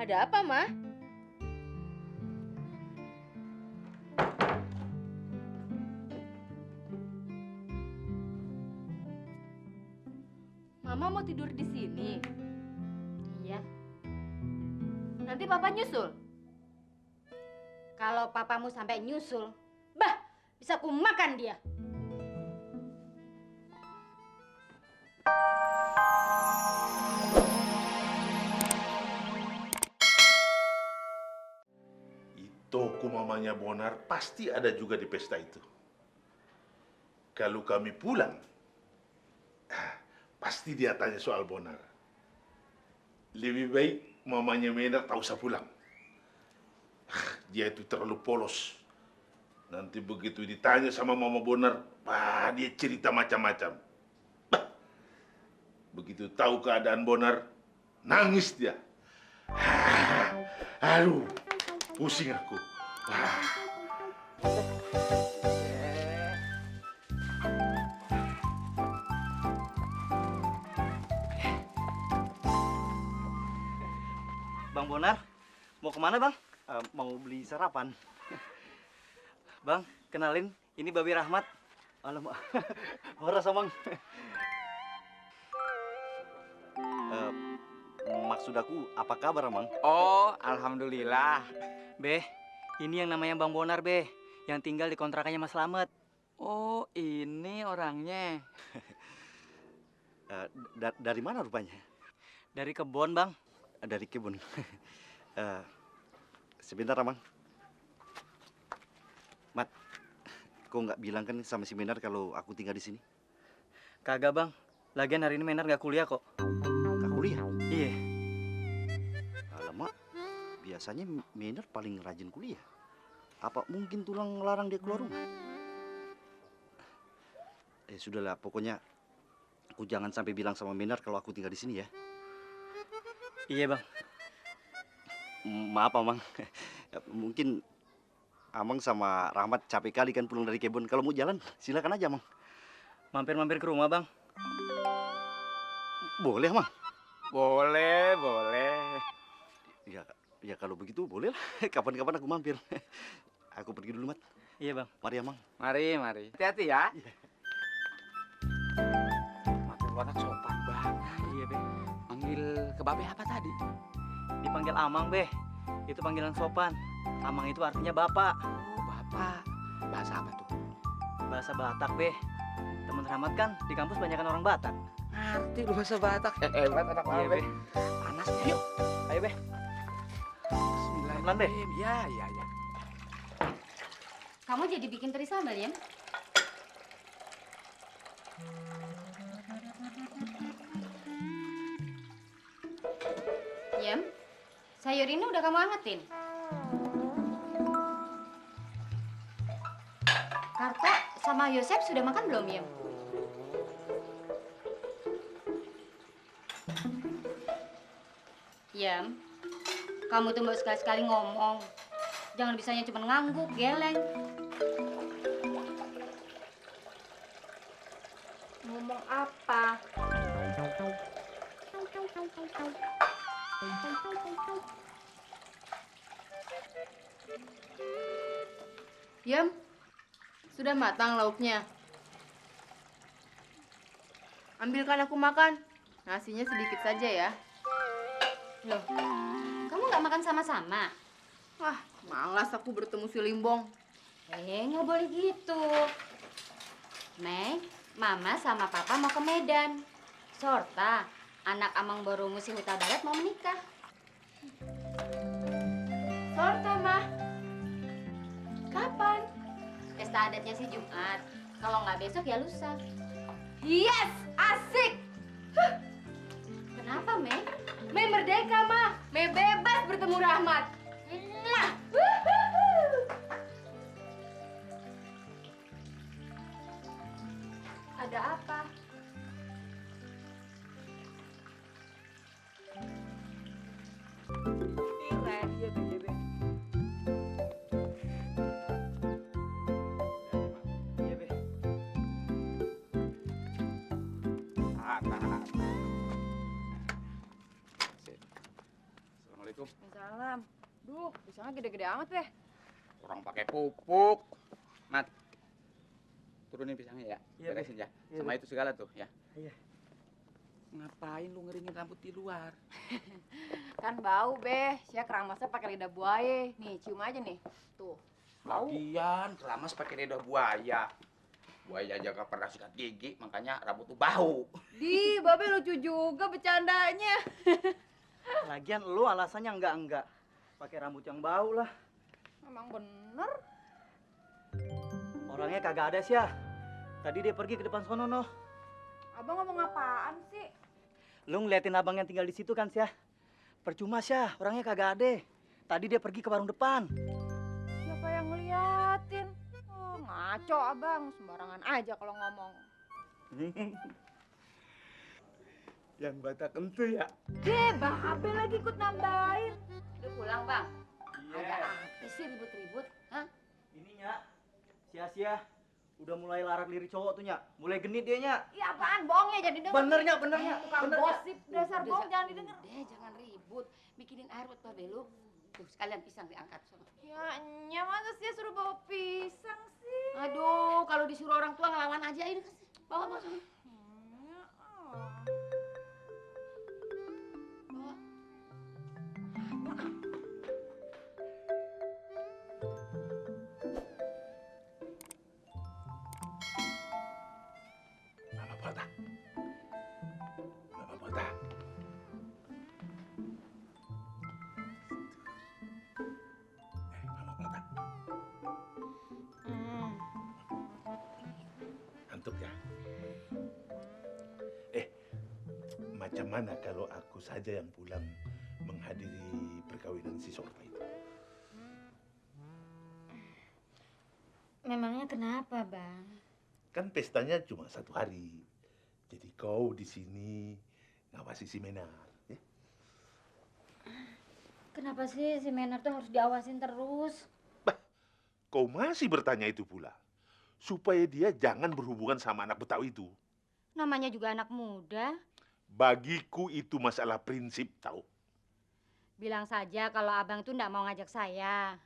Ada apa, Ma? Mama mau tidur di sini. Iya, Nanti Papa nyusul. kalau papamu sampai nyusul, bah, bisa kumakan dia. Toko mamanya Bonar pasti ada juga di pesta itu. Kalau kami pulang, pasti dia tanya soal Bonar. Lebih baik mamanya Menar tak usah pulang. Dia itu terlalu polos. Nanti begitu ditanya sama mama Bonar, dia cerita macam-macam. Bah, begitu tahu keadaan Bonar, nangis dia. Aduh, pusing aku. Bang Bonar, mau kemana bang? Mau beli sarapan. Bang, kenalin, ini Babi Rahmat. Alamak, horas bang. Maksud aku, apa kabar bang? Oh, alhamdulillah. Be, ini yang namanya Bang Bonar be, yang tinggal di kontrakannya Mas Slamet. Oh, ini orangnya. Dari mana rupanya? Dari kebun bang. Dari kebun. Sebentar bang. Mat, kok nggak bilang kan sama si Menar kalau aku tinggal di sini? Kagak bang. Lagian hari ini Menar nggak kuliah kok. Nggak kuliah? Iya. Alamak, biasanya Menar paling rajin kuliah. Apa mungkin tulang ngelarang dia keluar rumah? Sudahlah, pokoknya aku jangan sampai bilang sama Menar kalau aku tinggal di sini ya. Iya bang. Maaf Amang. Mungkin Amang sama Rahmat capek kali kan pulang dari kebun. Kalau mau jalan, silakan aja Amang. Mampir-mampir ke rumah bang. Boleh Amang? Boleh, boleh. Ya kalau begitu boleh lah. Kapan-kapan aku mampir. Aku pergi dulu Mat. Iya bang. Mari Amang. Mari, mari. Hati-hati ya. Iya. Makin banget sopan banget. Iya be. Manggil ke babe apa tadi? Dipanggil Amang be. Itu panggilan sopan. Amang itu artinya bapak. Oh, bapak. Bahasa apa tuh? Bahasa Batak be. Temen Rahmat kan di kampus banyakan orang Batak. Ngerti lu bahasa Batak. Hebat anak Iya babe. be. Panasnya. Yuk. Ayo be. Pelan be. Iya, iya, iya. Kamu jadi bikin teri sambal ya? Yem, sayur ini udah kamu angetin. Karta sama Yosep sudah makan belum, Yem? Yem, kamu tuh mbak sekali-sekali ngomong. Jangan bisanya cuma ngangguk, geleng. Ngomong apa? Yam, sudah matang lauknya. Ambilkan aku makan. Nasinya sedikit saja ya. Loh, kamu nggak makan sama-sama? Wah, malas aku bertemu si Limbong. Nggak boleh gitu. Mei, Mama sama Papa mau ke Medan. Sorta, anak Amang Borungu si Huta Barat mau menikah. Sorta, Mah. Kapan? Pesta adatnya si Jumat. Kalau nggak besok ya lusa. Yes, asik. Kenapa, Mei? Mei merdeka, Mah. Mei bebas bertemu Rahmat. Mwah. Ada apa? Iya be. Assalamualaikum. Waalaikumsalam. Duh, pisangnya gede-gede amat deh. Orang pakai pupuk. Mat, turunin pisangnya ya. Iya, Bu. Beresin ya. Iya, Sama Bu. itu segala tuh ya. Iya. Ngapain lu ngeringin rambut di luar? Kan bau, Be. Sia keramasnya pakai lidah buaya. Nih, cium aja nih. Tuh. Bau. Lagian keramas pakai lidah buaya. Buaya aja gak pernah sikat gigi, makanya rambut tuh bau. Di, Babe lucu juga bercandanya. Lagian lu alasannya enggak. Pakai rambut yang bau lah. Emang bener. Orangnya kagak ada sih ya. Tadi dia pergi ke depan sono noh. Abang ngomong apaan sih? Lu ngeliatin abang yang tinggal di situ kan sih ya? Percuma sih, orangnya kagak ada. Tadi dia pergi ke warung depan. Siapa yang ngeliatin? Oh, ngaco abang. Sembarangan aja kalau ngomong. Yang Batak entu ya. Babe lagi ikut nambahin. Udah pulang, Bang? Iya. Ada apa sih ribut-ribut? Hah? Ininya, sia-sia. Udah mulai larak lirik cowok tuh, Nya. Mulai genit dia, Nya. Iya apaan? Bohongnya jadi denger. Benernya. Tukang Bener, Nya. gosip. Dasar bohong jangan didengar. Udah, jangan ribut. Bikinin air buat Babe lu. Tuh, sekalian pisang diangkat. Sono. Ya, masa sih suruh bawa pisang sih? Aduh, kalau disuruh orang tua ngelawan aja. Ini bawa sono. Ya, oh. Bawa. Mama Bota. Mama Bota. Mama Bota. Antuk ya? Macam mana kalau aku saja yang pulang menghadiri perkawinan si Sorta itu? Memangnya kenapa, Bang? Kan pestanya cuma 1 hari. Jadi kau di sini ngawasi si Menar, ya? Kenapa sih si Menar tuh harus diawasin terus? Kau masih bertanya itu pula. Supaya dia jangan berhubungan sama anak Betawi itu. Namanya juga anak muda. Bagiku itu masalah prinsip, tahu? Bilang saja kalau abang tuh nggak mau ngajak saya.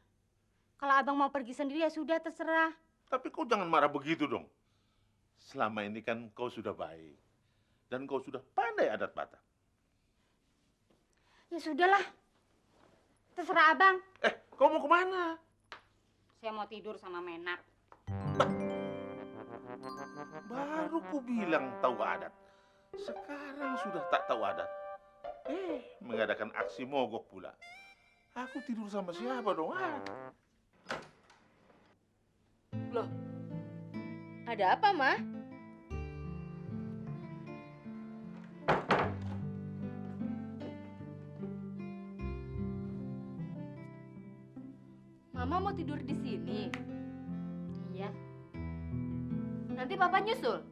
Kalau abang mau pergi sendiri ya sudah terserah. Tapi kau jangan marah begitu dong. Selama ini kan kau sudah baik. Dan kau sudah pandai adat Batak. Ya sudahlah. Terserah abang. Kau mau kemana? Saya mau tidur sama Menar. Baru ku bilang tahu adat. Sekarang sudah tak tahu adat. Mengadakan aksi mogok pula. Aku tidur sama siapa dong? Loh, ada apa, Ma? Mama mau tidur di sini. Iya. Nanti Papa nyusul.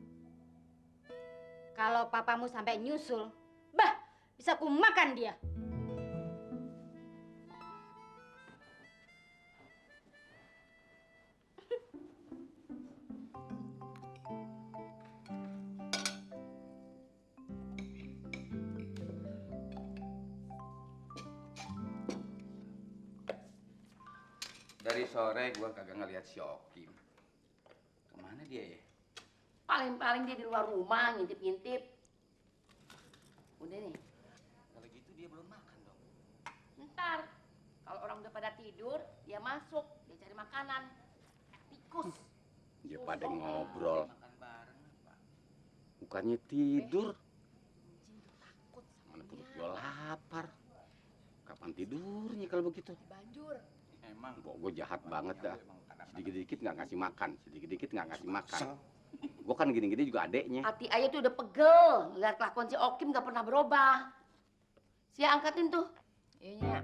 Kalau papamu sampai nyusul, bah, bisa ku makan dia. Dari sore gua kagak ngeliat si Okim. Kemana dia ya? Paling-paling dia di luar rumah ngintip-ngintip. Udah nih. Kalau gitu dia belum makan dong. Ntar kalau orang udah pada tidur, dia masuk, dia cari makanan. Tikus. Dia pada ngobrol. Makan bareng apa? Bukannya tidur. Takut sama Mana perut dia. gua lapar. Kapan tidurnya kalau begitu? Banjur. Emang gue jahat banget dah. Sedikit-dikit nggak ngasih makan, sedikit-dikit nggak ngasih makan. Gue kan gini-gini juga adeknya. Hati ayah tuh udah pegel. Lihat kelakuan si Okim gak pernah berubah. Sia angkatin tuh. Iya.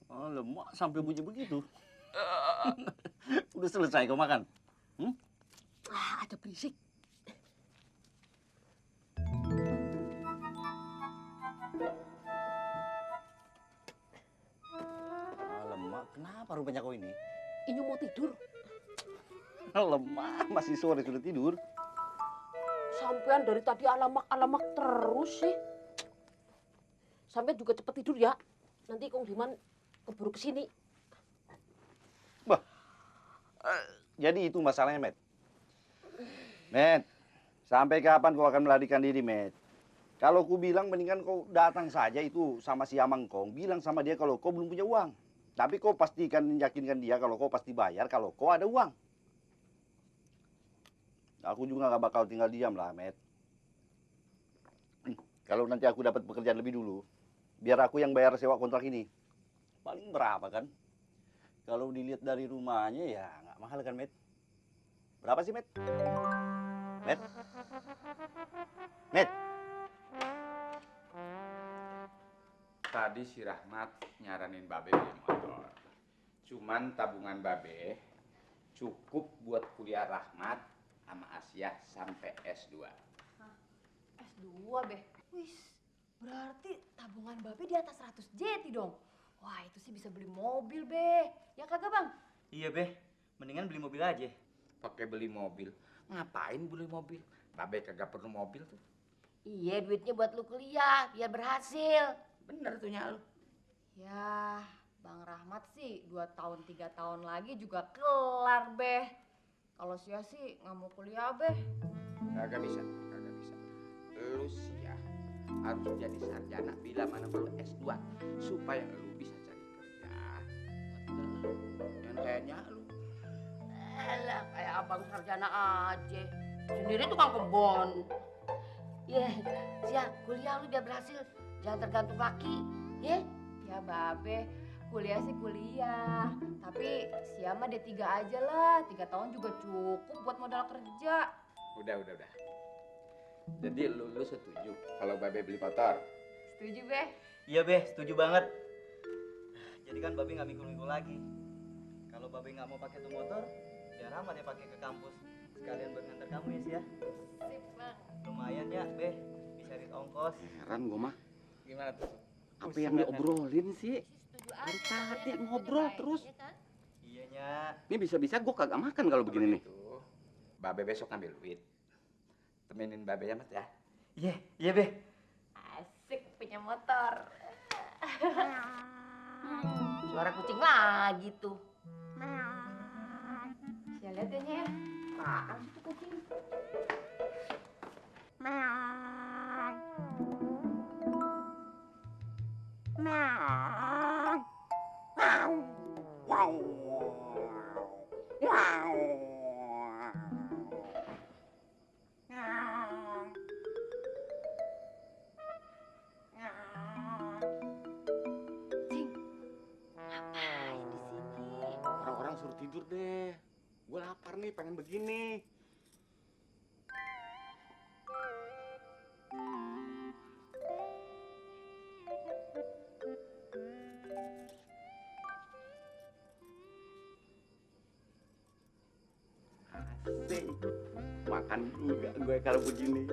Oh, lemak sampai bunyi begitu. Udah selesai kau makan? Ada berisik. Lemak, kenapa rupanya kau ini? Inyu mau tidur. Lemah, masih sore sudah tidur. Sampean dari tadi alamak-alamak terus sih. Sampean juga cepet tidur ya. Nanti Kong Diman keburu kesini. Jadi itu masalahnya, Met. Met, sampai kapan kau akan melarikan diri, Met? Kalau ku bilang mendingan kau datang saja itu sama si Amang Kong. Bilang sama dia kalau kau belum punya uang. Tapi kau pastikan yakinkan dia kalau kau pasti bayar kalau kau ada uang. Aku juga gak bakal tinggal diam lah, Met. Kalau nanti aku dapat pekerjaan lebih dulu, biar aku yang bayar sewa kontrak ini. Paling berapa kan? Kalau dilihat dari rumahnya ya nggak mahal kan, Met? Berapa sih, Met? Met? Met? Tadi si Rahmat nyaranin Babe beli motor. Cuman tabungan Babe cukup buat kuliah Rahmat sama Asia sampai S2. S2, Be. Wis, berarti tabungan Babe di atas 100 JT dong. Wah, itu sih bisa beli mobil, Be. Ya kagak, Bang? Iya, Beh. Mendingan beli mobil aja. Pakai beli mobil. Ngapain beli mobil? Babe kagak perlu mobil tuh. Iya, duitnya buat lu kuliah, biar berhasil. Bener tuh nya lu. Ya, Bang Rahmat sih 2 tahun 3 tahun lagi juga kelar, Be. Kalau Sia sih nggak mau kuliah, Be. Kagak bisa, kagak bisa. Lu sih ya harus jadi sarjana bila mana perlu S2 supaya lu bisa cari kerja. Yang kayaknya lu. Alah, kayak abang sarjana aja. Sendiri tukang kebon. Ya, Sia, kuliah lu biar berhasil. Jangan tergantung laki, ya? Ya, Babe. Kuliah sih kuliah. Tapi Sia mah D3 aja lah. 3 tahun juga cukup buat modal kerja. Udah. Jadi lu setuju kalau Babe beli motor? Setuju, Be? Iya, Beh. Setuju banget. Jadi kan Babe nggak mikul-mikul lagi. Kalau Babe nggak mau pakai tuh motor, biar Rahmat ya pakai ke kampus. Sekalian buat ngantar kamu ya, Sia. Sip, Bang. Lumayan ya, Beh. Bisa irit ongkos. Heran gua mah. Gimana tuh? Apa yang diobrolin sih? Setuju Dari tadi ngobrol terus. Iya, Nya. Ini bisa-bisa gua kagak makan kalau begini nih. Babe besok ngambil duit. Temenin Babe ya, Mas ya. Iya, Beh. Asik punya motor. Suara kucing lagi tuh. Sia lihat ya, Nya, ya. Apaan sih tuh kucing? Orang-orang suruh tidur deh. Gua lapar nih, pengen begini. Asik. Makan juga gue kalau begini.